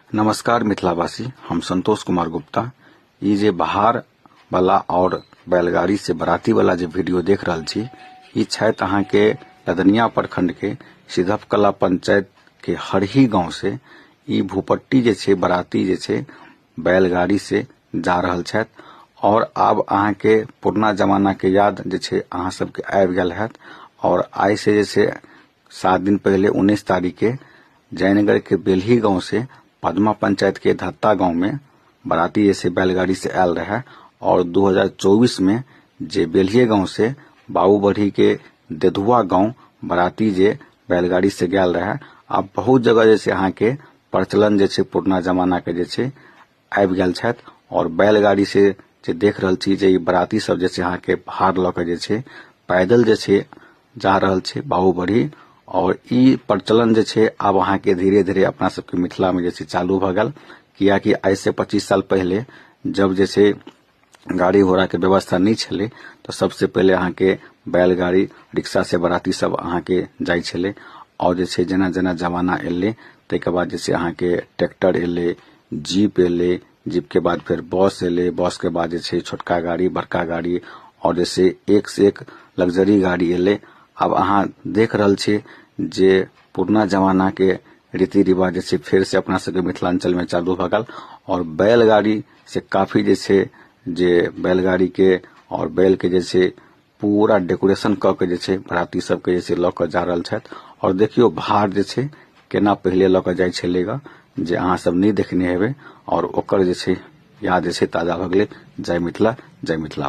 नमस्कार मिथिलावासी, हम संतोष कुमार गुप्ता। ई जे बहार वाला और बैलगाड़ी से बराती वाला जे वीडियो देख रहल छी, ई छथि अहाँके लदनिया प्रखंड के सिधवकला पंचायत के हरही गांव से ई भूपट्टी जे छै बराती जे छै बैलगाड़ी से जा रहल छथि। और आब अहाँके पुरना जमाना के याद जे छै अहाँ सबके आबि गेल हैत। और आइ से जे छै 7 दिन पहले 19 तारीख के जयनगर के बेलही गांव से पदमा पंचायत के धत्ता गांव में बराती जैसे बैलगाड़ी से आयल रहे। और 2024 में जे बेलहिए गांव से बाबूबढ़ी के देधुआ गांव बराती जे बैलगाड़ी से गेल रहे। आब बहुत जगह जैसे अहाँ के प्रचलन जे छै पुरना जमाना के जे छै आबि गेल छथि। और बैलगाड़ी से जे देख रहल छी जे ई बराती सब जे छै अहाँ के भार लऽ के जे छै पैदल जे छै जा रहल छै बाबूबढ़ी। और ई प्रचलन जे छै आब अहाँ के धीरे धीरे अपना सबके मिथिला में जे छै चालू भऽ गेल। कियाकि आइ से 25 साल पहिले जब जे छै गाड़ी घोड़ा के व्यवस्था नहीं छलै तो सबसे पहिले अहाँ के बैलगाड़ी रिक्शा से बराती सब अहाँ के जाइ छलै। और जे छै जेना जेना जमाना एलै ताहिके बाद जे छै अहाँ के ट्रैक्टर एलै, जीप एलै, जीप के बाद फेर बस एलै, बस के बाद जे छै छोटका गाड़ी बड़का गाड़ी और जे छै एक से एक लग्जरी गाड़ी एलै। आब अहाँ देख रहल छी जे पुरना जमाना के रीति रिवाज जे छै फेर से अपना सबके मिथिलांचल में चालू भऽ गेल। और बैलगाड़ी से काफी जे छै जे बैलगाड़ी के और बैल के जे छै पूरा डेकोरेशन कऽ के जे छै बराती सबके जे छै लऽ के जा रहल छथि। और देखियौ भार जे छै केना पहिले लऽ के जाइ छलै ग, जे अहाँ सब नहि देखने हेबै। और ओकर जे छै याद जे छै ताजा भऽ गेलै। जय मिथिला, जय मिथिला।